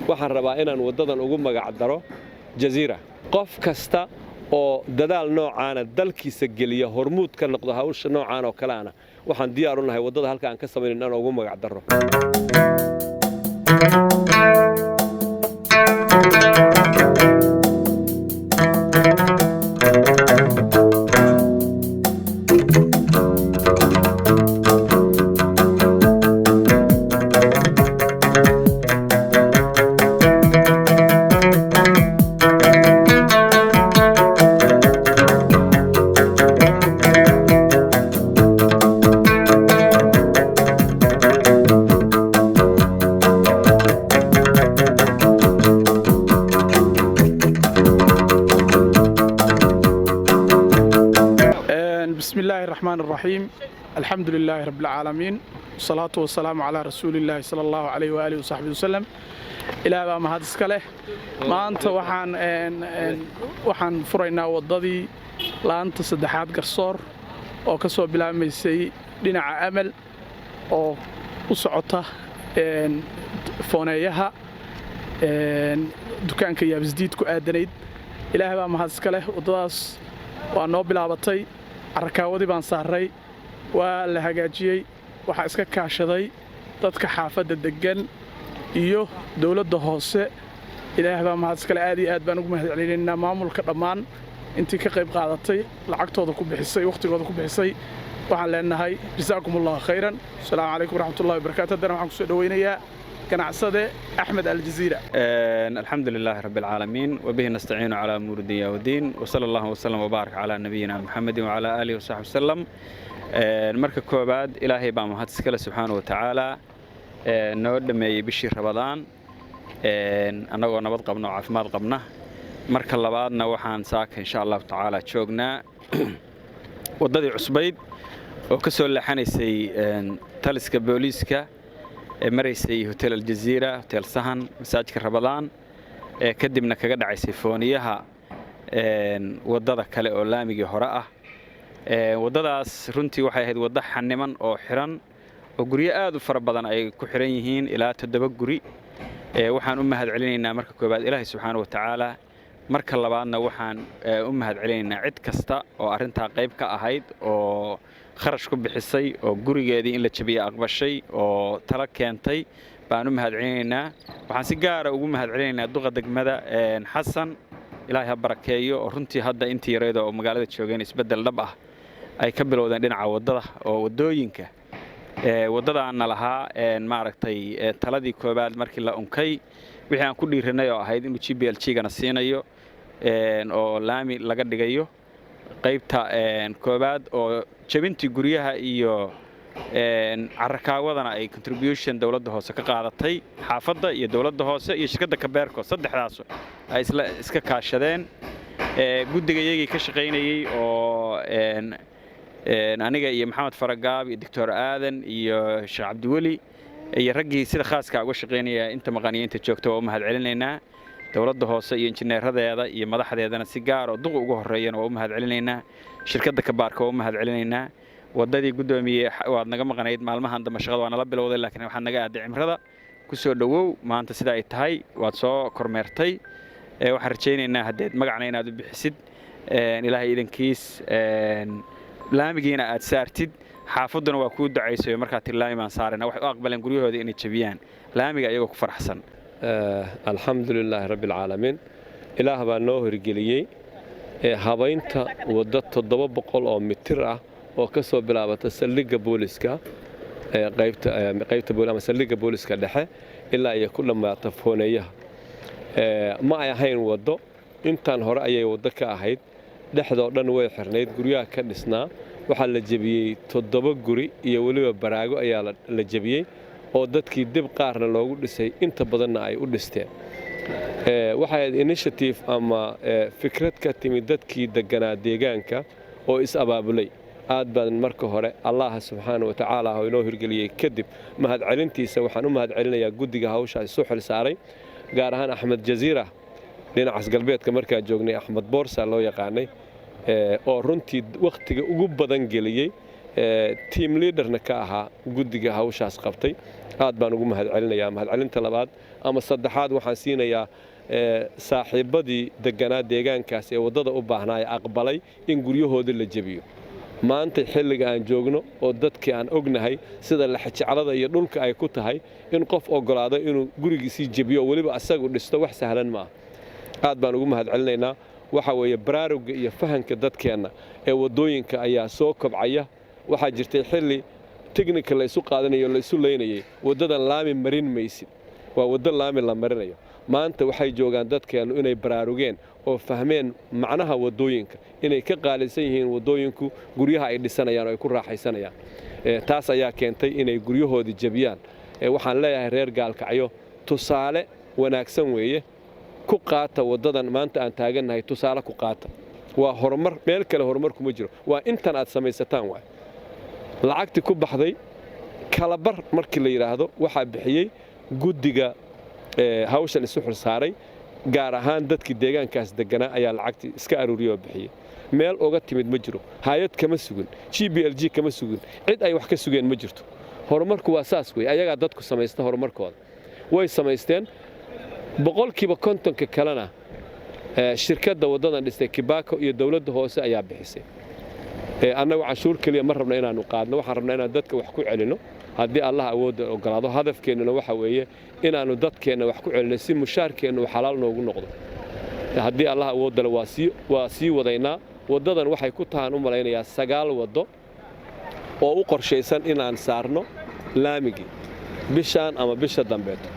Waxaan rabaa inaan waddadan ugu magac daro Jaziira. Qof kasta oo dadaal noocaana dalkiisa geliya, hormuud ka noqdo hawsha noocaan oo kaleana, waxaan diyaar u nahay waddada halka aan ka samaynin inaan ugu magac darro. بسم الله الرحمن الرحيم، الحمد لله رب العالمين، والصلاة والسلام على رسول الله صلى الله عليه وآله وصحبه وسلم. Ilaah baa mahad iska leh. Maanta waxaan furaynaa waddadii laanta saddexaad Garsoor oo ka soo bilaabmaysay dhinaca Amal oo u socota Fooneeyaha, dukaanka Yaabisdiid ku aadanayd. Ilaah baa mahad iska leh. Waddadaas waa noo bilaabatay, carrakaawadii baan saaray, waa la hagaajiyey. Waxaa iska kaashaday dadka xaafadda deggan iyo dowladda hoose. Ilaah baa mahad iska leh. Aad iyo aad baan ugu mahad celinaynaa maamulka, dhammaan intii ka qayb qaadatay, lacagtooda ku bixisay, wakhtigooda ku bixisay. Waxaan leenahay jasaakum Allahu khayran. Asalaamu calaykum waraxmatullahi wabarakatu. Haddana waxaan kusoo dhoweynayaa ganacsade Axmed Aljaziira. الحمد لله رب العالمين، وبه نستعين على أمور الدنيا والدين، وصلى الله وسلم وبارك على نبينا محمد وعلى آله وصحبه وسلم. Marka koobaad, Ilaahay baa mahad iskale subxaana wa tacaala, noo dhammeeyey bishii Rabadaan annagoo nabad qabna oo caafimaad qabna. Marka labaadna, waxaan saaka insha Allahu tacaala joognaa waddadii cusbayd oo ka soo leexanaysay taliska booliiska ee maraysay Hotel Aljaziira, Hotel Sahan, masaajidka Rabadaan, ee kadibna kaga dhacaysay Fooniyaha, waddada kale oo laamigii hore ah. Waddadaas runtii waxay ahayd waddo xaniman oo xiran oo guryo aad u fara badan ay ku xiran yihiin, ilaa 7 guri. Waxaan u mahad celinaynaa marka koowaad Ilaahay subxaana wa tacaala. Marka labaadna, waxaan u mahad celinaynaa cid kasta oo arrintaa qayb ka ahayd, oo kharash ku bixisay, oo gurigeedii in la jabiye aqbashay, oo talo keentay baan u mahad celinaynaa. Waxaan si gaara ugu mahad celinaynaa duqa degmada Xasan, Ilaahay ha barakeeyo, oo runtii hadda intii yareeda oo magaalada joogeen isbeddel dhab ah ay ka bilowdeen dhinaca waddada oo waddooyinka. Waddadaana lahaa maaragtay taladii koowaad markii la unkay, wixii aan ku dhiiranay oo ahayd inuu GPLG gana siinayo oo laami laga dhigayo qaybta koowaad, oo jebintii guryaha iyo carrakaawadana ay contribution dowladda hoose ka qaadatay, xaafadda iyo dowladda hoose iyo shirkadda Kabeerko, saddexdaas ay isla iska kaashadeen. Guddiga iyagii ka shaqaynayey oo aniga iyo Maxamed Faragaab iyo Doctor Aadan iyo Sheekh Cabdiweli iyo raggii sida khaaska uga shaqaynaya, inta maqaniyo inta joogta waa u mahad celinaynaa. Dowladda hoose iyo injineeradeeda iyo madaxdeedana si gaar oo duq ugu horreeyana waa u mahad celinaynaa. Shirkadda Kabaarka waa u mahad celinaynaa. Waddadii, guddoomiye, waad naga maqanayd maalmahan dambe, shaqada waa nala bilowday, laakiin waxaad naga aaday cimrada. Ku soo dhowow. Maanta sida ay tahay waad soo kormeertay. Waxaan rajaynaynaa haddeed magacna inaad u bixisid, Ilaahay idankiis, laamigiina aad saartid. Xaafadduna waa kuu ducaysayo markaa tir laami baan saarayna, waxay u aqbaleen guryahooda inay jabiyaan laamiga iyagoo ku faraxsan. Alxamdu lilaahi rabbi alcaalamiin. Ilaah baa noo hirgeliyey habaynta waddo 700 oo mitir ah oo ka soo bilaabata saldhigga booliska, qaybta ama saldhigga booliska dhexe, ilaa iyo ku dhammaata Fooneeyaha. Ma ay ahayn waddo, intaan hore ayay waddo ka ahayd. Dhexdoo dhan way xirnayd, guryaha ka dhisnaa. Waxaa la jebiyey 7 guri iyo weliba baraago ayaa la jebiyey, oo dadkii dib qaarna loogu dhisay, inta badanna ay u dhisteen. Waxay ahayd initiative ama fikrad ka timid dadkii degganaa deegaanka oo is-abaabulay. Aad baan marka hore Allaha subxaana wa tacaala oo inoo hirgeliyey kadib mahadcelintiisa, waxaan u mahad celinayaa guddiga hawshaa isu xil saaray, gaar ahaan Axmed Jaziira, dhinacaas galbeedka markaa joognay Axmed Boorsa loo yaqaanay, oo runtii wakhtiga ugu badan geliyey, team leaderna ka ahaa guddiga hawshaas qabtay. Aad baan ugu mahad celinayaa. Mahadcelinta labaad, Ama saddexaad waxaan siinayaa saaxiibbadii degganaa deegaankaas ee waddada u baahnaa ee aqbalay in guryahoodii la jebiyo. Maanta xilliga aan joogno oo dadkii aan ognahay sida laxjeclada iyo dhulka ay ku tahay, in qof oggolaado inuu gurigiisii jebiyo, weliba asagu dhisto, wax sahlan maaha. Aad baan ugu mahadcelinaynaa. Waxa weeye baraarugga iyo fahanka dadkeenna ee waddooyinka ayaa soo kobcaya. Waxaa jirtay xilli technical la isu qaadanayo, la isu leynayay, waddadan laami marin maysid, waa waddo laami la marinayo. Maanta waxay joogaan dadkeennu inay baraarugeen oo fahmeen macnaha waddooyinka, inay ka qaalisan yihiin waddooyinku guryaha ay dhisanayaan oo ay ku raaxaysanayaan. Taas ayaa keentay inay guryahoodii jebiyaan. Waxaan leeyahay reer Gaalkacyo, tusaale wanaagsan weeye ku qaata waddadan maanta aan taagannahay, tusaale ku qaata. Waa horumar, meel kale horumar kuma jiro, waa intan aad samaysataan. Waay lacagtii ku baxday kalabar markii la yidhaahdo waxaa bixiyey guddiga hawshan isu xil saaray, gaar ahaan dadkii deegaankaas deganaa ayaa lacagtii iska aruuriyey oo bixiyey. Meel uga timid ma jiro, hay'ad kama sugin, GPLG kama sugin, cid ay wax ka sugeen ma jirto. Horumarku waa saas wey, ayagaa dadku samaysta horumarkooda, way samaysteen. 50%-ka kalena shirkadda waddadan dhistay Kibako iyo dowladda hoose ayaa bixisay. Annagu canshuur keliya ma rabno inaannu qaadno, waxaan rabnaa inaan dadka wax ku celinno haddii Allah awoodda ogolaado. Hadafkeennuna waxa weeye inaannu dadkeenna wax ku celinno si mushaarkeennu xalaal noogu noqdo. Haddii Allah awooddale waa sii wadaynaa. Waddadan waxay ku tahaan u malaynayaa 9 waddo oo u qorshaysan inaan saarno laamigii bishaan ama bisha dambeeto.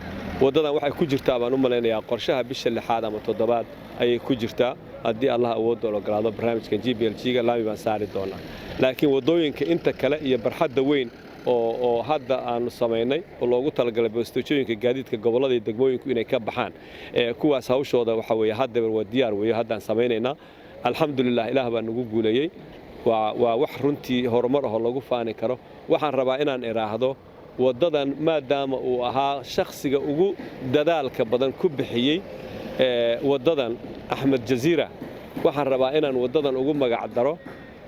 Waddadan waxay ku jirtaa baan u malaynayaa qorshaha bisha lixaad ama toddobaad ayay ku jirtaa. Haddii Allah awoodda ogolaado, barnaamijkan GPLG-ga laami baan saari doonaa, laakiin waddooyinka inta kale iyo barxadda weyn oo hadda aanu samaynay oo loogu talagalay boostejooyinka gaadiidka gobollada iyo degmooyinku inay ka baxaan, kuwaas hawshooda waxa weeye haddaba waa diyaar weeyo, haddaan samaynaynaa. Alxamdulilah, Ilaah baa nagu guuleeyey. Waa wax runtii horumar ahoo lagu faani karo. Waxaan rabaa inaan idhaahdo waddadan, maadaama uu ahaa shakhsiga ugu dadaalka badan ku bixiyey waddadan, Axmed Jaziira, waxaan rabaa inaan waddadan ugu magac daro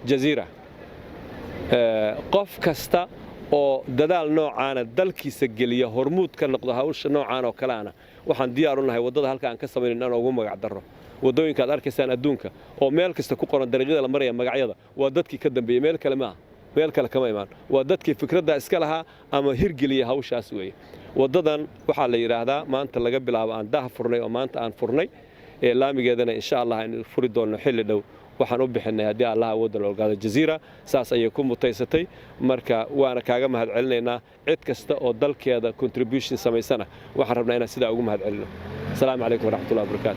Jaziira. Qof kasta oo dadaal noocaana dalkiisa geliya, hormuud ka noqdo hawsha noocaan oo kaleana, waxaan diyaar u nahay waddada halka aan ka samaynin inaan ugu magac darro. Waddooyinka aad arkaysaan adduunka oo meel kasta ku qoran, dariiqyada la maraya magacyada, waa dadkii ka dambeeyey, meel kale maaha, meel kale kama imaan, waa dadkii fikraddaa iska lahaa ama hirgeliya hawshaas weeye. Waddadan waxaa la yidhaahdaa maanta laga bilaabo aan daha furnay oo maanta aan furnay, laamigeedana insha Allah aynu furi doonno xilli dhow, waxaan u bixinay, haddii Allah awoodda la ogaado, Jaziira. Saas ayay ku mutaysatay. Marka waana kaaga mahad celinaynaa. Cid kasta oo dalkeeda contribution samaysana waxaan rabnaa inaan sidaa ugu mahad celino. Asalaamu calaykum waraxmatullahi wabarakatu.